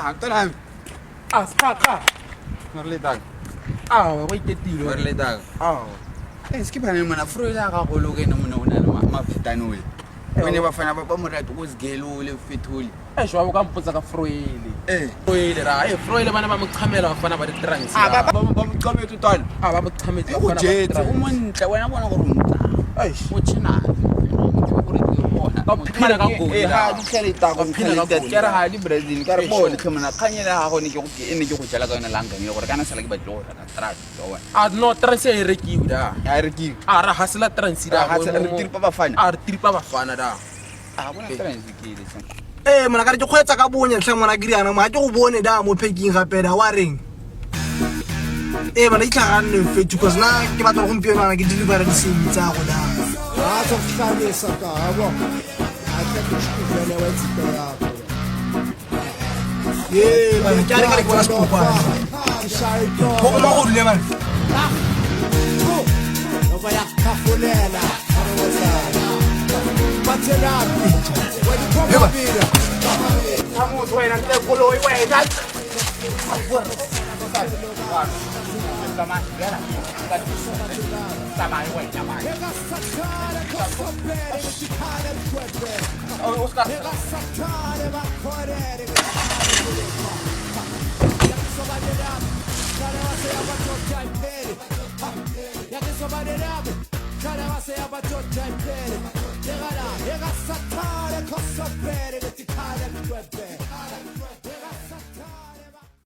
Ah, mntanami. Ah, sqaqa. Ngorletaka. Ah, go iketile. Ngorletaka. Ah. Eh, skipha ne mona fro ya ga go loke ne mona o na le mafetane ole. Wene bafana ba mo rata go zgelole fethole. Eh, jwa ka mpotsa ka Froele. Eh. Froele ra, eh Froele bana ba mo qhamela bafana ba di trans. Ah, ba mo qhametse twana. Ah, ba mo qhametse E go jetse o montle wena bona gore o motla. Eish. O tshena. Ba phela ka goli Eh, la. ha di tlheleta go Ba phela ka goli ke re la. ha di Brazil ka re Eh, bone sure. tlhomana kganyela ga gone ke go e ne ke go jala ka yone langane gore kana sala ke batle go reka truck wa bona. Ah, no trans e rekiwe da. Ha re ke Ah, ra hasela trans da. Ra hasela, re tripa bafana. Ah, re tripa bafana da. a bona trans ke ile tsena. Ee, mona ka re ke kgweetsa ka bonya tlhe ngwana ke riana mo ga ke go bone da mo packing gape da wa reng ee bana itlhaganne fetho cause na ke batla gore gompieno ana ke delivera disemi tsa go da. Ngathi ukuhlalisa ka yabo. Ahle kushkuvele wenza into yakho. Ee bana ke a re ka re ke bona sepopane Ishaya itopo. go koma go dule bana. Ngoba yakhafulela. Bathelaphi. Wena uphuma bila.